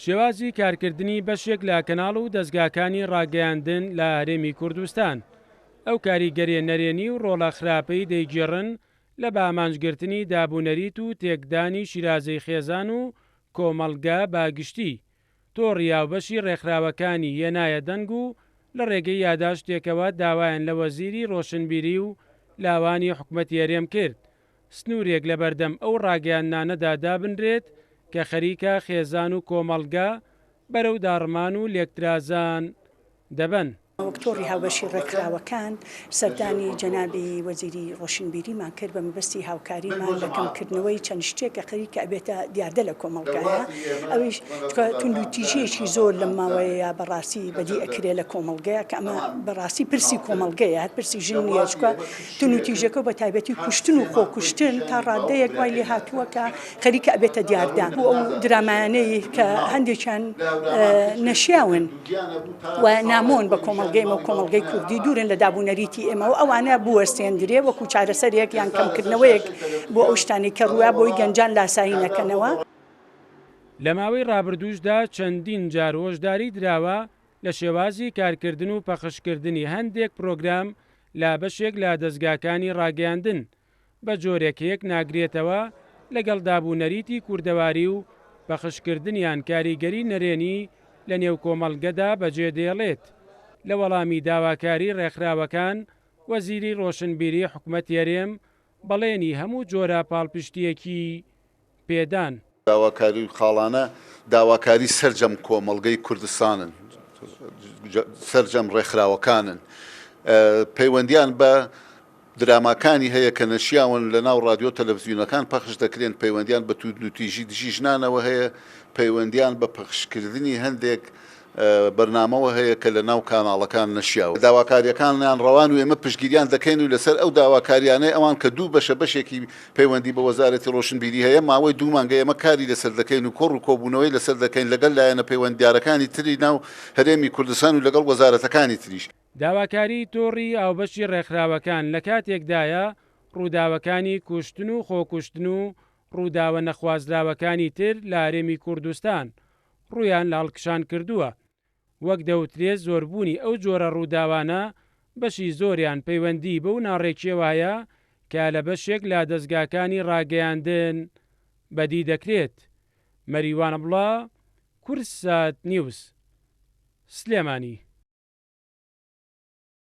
شێوازی کارکردنی بەشێک لە کەناڵ و دەزگاکانی ڕاگەیاندن لە هەرێمی کوردستان، ئەو کاریگەریە نەرێنی و ڕۆڵە خراپەی دەیگێڕن لە بەئامانجگرتنی دابونەریت و تێکدانی شیرازەی خێزان و کۆمەڵگە بە گشتی، تۆڕی هاوبەشی ڕێکخراوەکانی هێنایە دەنگ و لە ڕێگەی یاداشتێکەوە داوایان لە وەزیری ڕۆشنبیری و لاوانی حکومەتی هەرێم کرد سنوورێک لەبەردەم ئەو ڕاگەیاندنانەدا دابنرێت کە خەریکە خێزان و کۆمەڵگە بەرەو داڕمان و لێکترازان دەبەن. وەک تۆڕی هاوبەشی ڕێکخراوەکان سەردانی جەنابی وەزیری ڕۆشنبیریمان کرد بە مەبەستی هاوکاریمان لە کەمکردنەوەی چەند شتێک کە خەریکە ئەبێتە دیاردە لە کۆمەڵگایا ئەویش چونکە توندوتیژییەکی زۆر لەم ماوەیەیا بەڕاستی بەدی ئەکرێ لە کۆمەڵگەیا کە ئەمە بەڕاستی پرسی کۆمەڵگەیە هەر پرسی ژن نییە چونکە توندوتیژەکە و بە تایبەتی کوشتن و خۆکوشتن تا ڕادەیەک وای لێ هاتووە کە خەریکە ئەبێتە دیاردە بۆ ئەو درامایانەی کە هەندێکیان نەشیاون و نامۆن بە کۆمەڵگەی ئێمە و کۆمەڵگەی کوردی دوورن لە دابونەریتی ئێمە و ئەوانە بوەستێندرێ وەکو چارەسەرێک یان کەمکردنەوەیەک بۆ ئەو شتانەی کە ڕوویا بۆی گەنجان لاسایی نەکەنەوە. لە ماوەی ڕابردووشدا چەندین جار هۆشداری دراوە لە شێوازی کارکردن و پەخشکردنی هەندێک پرۆگرام لە بەشێک لە دەزگاکانی ڕاگەیاندن بە جۆرێک یەک ناگرێتەوە لەگەڵ داب و نەریتی کوردەواری و پەخشکردنیان کاریگەری نەرێنی لە نێو کۆمەڵگەدا بەجێ دێڵێت. لە وەڵامی داواکاری ڕێکخراوەکان وەزیری ڕۆشنبیری حکومەتی هەرێم بەڵێنی هەموو جۆرە پاڵپشتییەکی پێدان. داواکاری و خاڵانە داواکاری سەرجەم کۆمەڵگەی کوردستانن، سەرجەم ڕێکخراوەکانن، پەیوەندیان بە دراماکانی هەیە کە نەشیاون لە ناو ڕادیۆ تەلەفزیونەکان پەخش دەکرێن، پەیوەندیان بە توندوتیژی دژی ژنانەوە هەیە، پەیوەندیان بە پەخشکردنی هەندێک بەرنامەوە هەیە کە لە ناو کاناڵەکان نەشیاوە. داواکارییەکانیان ڕەوان و ئێمە پشتگیریان دەکەین و لەسەر ئەو داواکارییانەی ئەوان کە دوو بەشە بەشێکی پەیوەندی بە وەزارەتی ڕۆشنبیری هەیە ماوەی دوو مانگە ئێمە کاری لەسەر دەکەین و کۆڕ و کۆبوونەوەی لەسەر دەکەین لەگەڵ لایەنە پەیوەندیدارەکانی تری ناو هەرێمی کوردستان و لەگەڵ وەزارەتەکانی تریش. داواکاریی تۆڕی هاوبەشی ڕێکخراوەکان لە کاتێکدایە ڕووداوەکانی کوشتن و خۆکوشتن و ڕووداوە نەخوازراوەکانی تر لە هەرێمی کوردستان ڕوویان لە هەڵکشان کردووە. وەک دەوترێت زۆربوونی ئەو جۆرە ڕووداوانە بەشی زۆریان پەیوەندیی بەو ناڕێکییەوە هەیە کە لە بەشێک لە دەزگاکانی ڕاگەیاندن بەدی دەکرێت. مەریوان عەبدوڵا، کوردسات نیوز، سلێمانی.